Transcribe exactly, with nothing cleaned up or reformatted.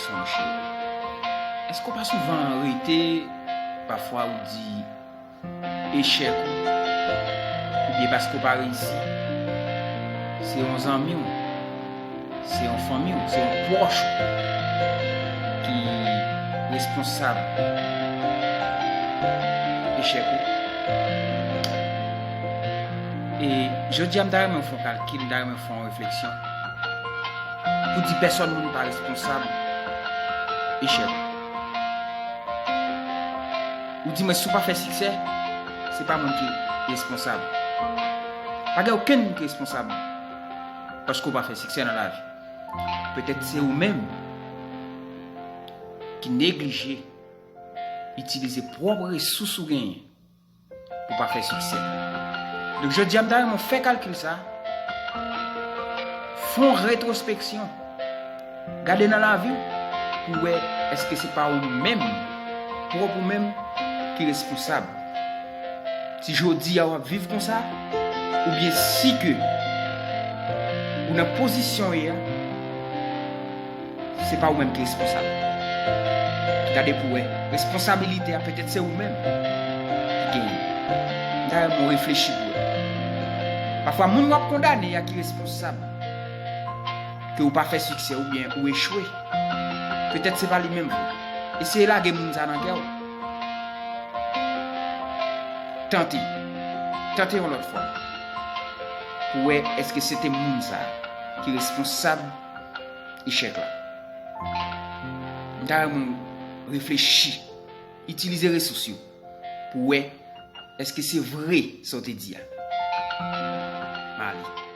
sonje. Èske w pa souvan rete, pafwa ou di echèk ou, oubyen paske w pa reyisi, se yon zanmi w, se yon fanmi w, se yon pwòch ou ki responsab echèk ou? E jodi a, m ta renmen w fè yon kalkil, m ta renmen w fè yon refleksyon pou di pèsòn moun pa responsab echèk ou. Ou di mwen, si w pa fè siksè, se pa moun ki responsab. Pa gen okenn moun ki responsab paske w pa fè siksè nan lavi. Petèt se ou menm ki neglije itilize pwòp resous ou genyen pou pa fè siksè. Donk, jodi a, m ta renmen w fè kalkil sa, fè yon retwospeksyon, gade nan lavi w pou wè èske se pa ou menm, pwòp ou menm, ki responsab. Si jodi a w ap viv konsa, oubyen si ke ou nan pozisyon w ye a, se pa ou menm ki responsab. Gade pou wè, responsabilite a petèt se ou menm ki genyen. M ta renmen w reflechi pou wè. Pafwa, moun w ap kondane a ki responsab ke ou pa fè siksè oubyen ou echwe. Petèt se pa li menm vre. Eseye lage moun sa nan kè w. Tante. Tante yon lòt fwa. Pou wè èske se te moun sa ki responsab echèk la. M ta renmen w reflechi, itilize resous yo pou wè èske se vre sa w te di a. M ale.